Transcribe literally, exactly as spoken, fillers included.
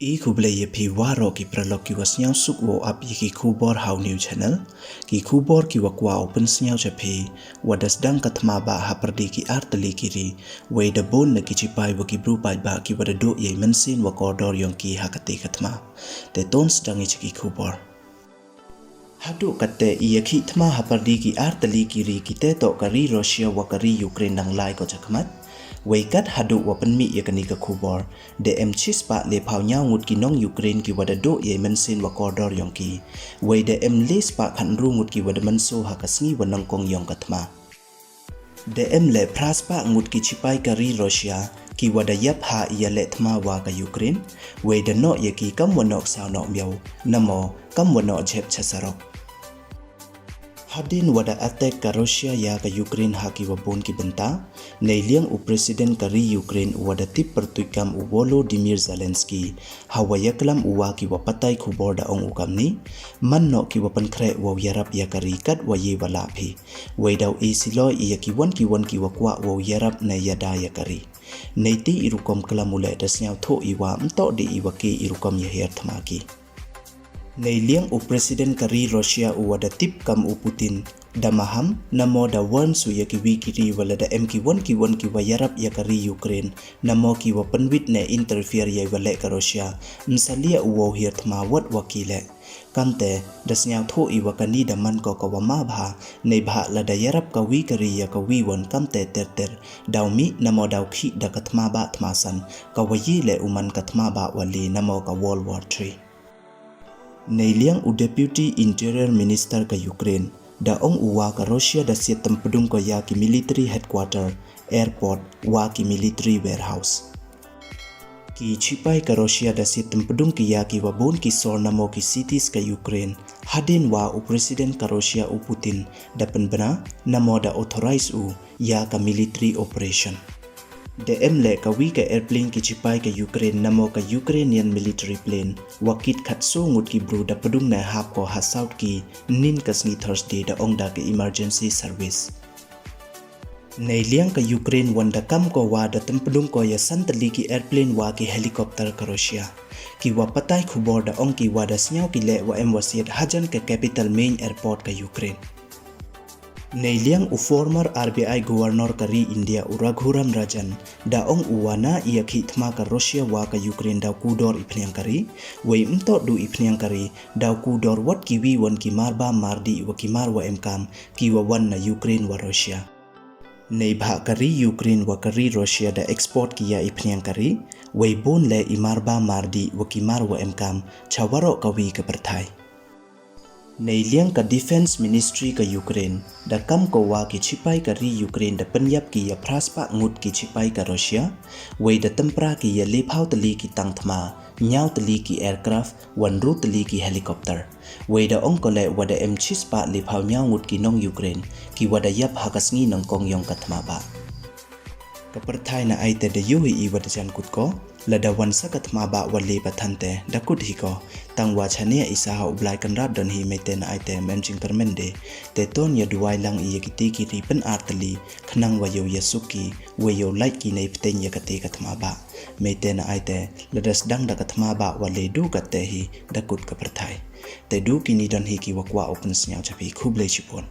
I khublei ya phi waroh ki paralok ki wa sniawsuk wow ap ya ki khubor ha u new channel. Ki khubor ki wa kwah u pynsniaw cha phi, wa da sdang ka thma bah ha pyrdi ki ar tylli ki ri, wei da bun na ki chipai wa ki bru paidbah ki wa da duh ya i mynsiem wa kordor yong ki ha kate ka thma. Te ton sdang i cha ki khubor. Haduh katte i yakhih thma ha pyrdi ki ar tylli ki ri, kite toh ka ri Russia wa ka ri Ukraine, dang lai ko chakhmat. Wei kat haduh wa pynmih ya kani ka khubor, da em chispah lephaw nyaw ngut ki nong Ukraine ki wa da duh ya i mynsiem wa kordor yong ki. Wei da em lespah khatynru ngut ki wa da mynsoo ha ka sngi wa nyngkong yong ka thma. Da em le phraspah ngut ki chipai ka ri Russia ki wa da yap ha i yaleh thma wa ka Ukraine, wei da noh ya ki kam wa noh ksaw noh miaw, namo kam wa noh jhep cha sarok. Hadien wa da attack ka Russia ya ka Ukraine ha ki wa bun ki bynta, neiliang u President ka ri Ukraine u wa da tip pyrtuit kam u Volodymyr Zelensky, ha wa yaklam u wa ki wa patai khubor, da ong u kamni: Man noh ki wa pynkhreh wow yarap ya ka ri kat wa ye wa lah phi. Wei daw e siloi i ya ki wan ki wan ki wa kwah wow yarap ne yada ya ka ri. Neite i rukom klam u leh da sniawthuh i wa ym toh de i wa ke i rukom ya hiar thma ki. Neiliang u President ka ri Russia u wa da tip kam u Putin, da maham namo da warn su ya ki wi ki ri wa lada em ki wan ki wan ki wa yarap ya ka ri Ukraine, namo ki wa pynwit ne interfere ya i wa leh ka Russia, ym salia u wow hiar thma wat wa ki leh. Kamte da sniawthuh i wa kani da man ko ka wa ma bha, neibhah lada yarap ka wi ka ri ya ka wi wan kamte ter ter, daw mih namo daw khih da ka thma bah thma san, ka wa ye leh u man ka thma bah wa le namo ka World War Three. Neiliang u Deputy Interior Minister ka Ukraine, da ong u wa ka Russia da siat tympdung ko ya ki military headquarter, airport, wa ki military warehouse. Ki chipai ka Russia da siat tympdung ki ya ki wa bun ki sor namo ki cities ka Ukraine, hadien wa u President ka Russia u Putin da pynbna namo da authorize u ya ka military operation. Da em le ka wi ka airplane ki chipai ka Ukraine namo ka Ukrainian military plane, wa kit khatsaw ngut ki bru da pdung ne hap ko ha South Kyiv nin ka sngi Thursday, da ong da ka emergency service. Neiliang ka Ukraine wan da kam ko wa da tympdung ko ya san tylli ki airplane wa ki helicopter ka Russia. Ki wa patai khubor da ong ki wa da sniaw ki leh wa em wa siat hajan ka capital main airport ka Ukraine. Neiliang u former R B I Governor ka ri India u Raghuram Rajan, da ong u wa na i yakhih thma ka Russia wa ka Ukraine daw kudor i phniang ka ri, wei ym toh du i phniang ka ri, daw kudor wat ki wi wan ki marbam mardih wa ki mar wa emkam ki wa wan na Ukraine wa Russia. Neibhah ka ri Ukraine wa ka ri Russia da export ki ya i phniang ka ri, wei bun le i marbam mardih wa ki mar wa emkam cha waroh ka wi ka pyrthai. Neiliang ka Defense Ministry ka Ukraine, da kam ko wa ki chipai ka ri Ukraine da pynyap ki ya phraspah ngut ki chipai ka Russia, wei da tympra ki ya lephaw tylli ki tank thma, nyaw tylli ki aircraft, wa ynru tylli ki helicopter. Wei da ong ko le wa da em chispah lephaw nyaw ngut ki nong Ukraine ki wa da yap ha ka sngi nyngkong yong ka thma bah. Ka pyrthai na ai te da yoh hi i wa da jan kut ko, lada wan sa ka thma bah wa le pathan te da kut hi ko. Tang wa chania i sa ha u Blai Kynrad don hi, mei te na ai te mem jingkyrmen de. Te ton ya duwai lang i ya kiti ki ri pyn ar tylli, khnang wa yow ya suk ki, wa yow lait ki nei pteng ya kate ka thma bah. Mei te na ai te, lada sdang da ka thma bah wa le du kate hi, da kut ka pyrthai. Te du kini don hi ki wa kwah u pynsniaw cha phi, khublei chibun.